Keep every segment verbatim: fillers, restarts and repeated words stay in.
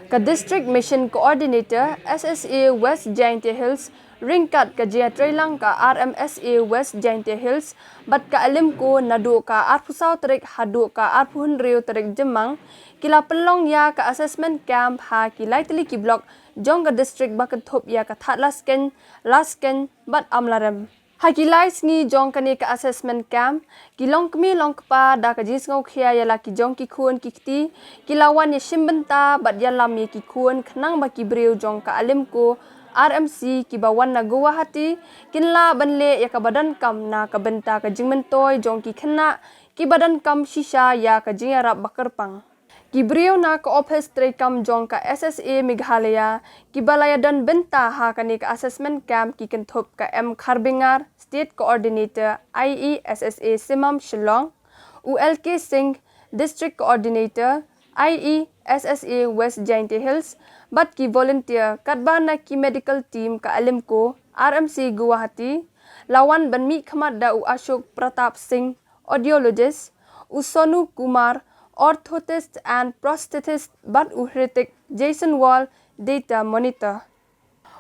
Ka District Mission Coordinator, S S A West Jaintia Hills, ryngkat ka jingïatreilang ka R M S A West Jaintia Hills, bad ka Alimco naduh ka arphew saw tarik haduh ka arphew hynriew tarik Jymmang, ki la pynlong ïa ka assessment camp ha ki lai tylli ki block jong ka district ba kynthup ïa ka Thadlaskein, Laskein, bad Amlarem. Ha ki lai sngi jong kane ka assessment camp, ki longkmie longkpa da ka jingsngewkhia ïa la ki jong ki khun ki kti, ki la wan ïashim bynta bad ïalam ïa ki khun khnang ba ki briew jong ka Alimco R M C kiba wan na Guwahati, kin lah ban leh ïa kaba donkam na ka bynta ka jingmyntoi jong ki khynnah, kiba donkam shisha ïa ka jingïarap ba kyrpang. Ki briew na ka ophis treikam jong ka S S A Meghalaya, kiba la ïadon bynta ha kane ka assessment camp ki kynthup ka M Kharbingar, State Coordinator, I E S S A Simam Shillong, u L K Singh, District Coordinator, I E S S A West Jaintia Hills, bad ki volunteer katba na ki medical team ka Alimco, R M C Guwahati, la wan ban mihkhmat da u Ashok Pratap Singh, audiologist, u Sonu Kumar, orthotist and prosthetist, bad u Hrithik Jason Wall, data monitor.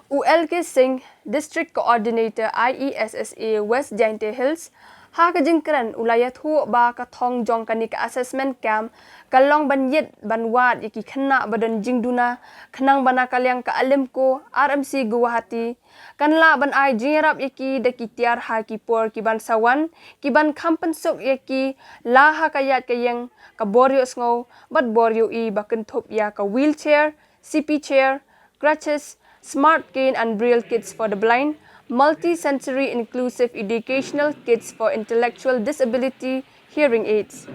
U L K Singh, District Coordinator I E S S A West Jaintia Hills, ha ka jingkren u la ïathuh ba ka thong jong kane ka assessment camp ka long ban ïit ban wad ïa ki khynnah ba don jingduna, khnang ba na ka liang ka Alimco R M C Guwahati kan lah ban ai jingïarap ïa ki da ki tiar ha ki por kiban sa wan, kiban kham pynsuk ïa ki la ha ka ïaid ka ïeng, ka bor ïohsngew bad bor ïohi ba kynthup ïa ka wheelchair, C P chair, crutches, smart cane and braille kits for the blind, multi-sensory inclusive educational kits for intellectual disability, hearing aids.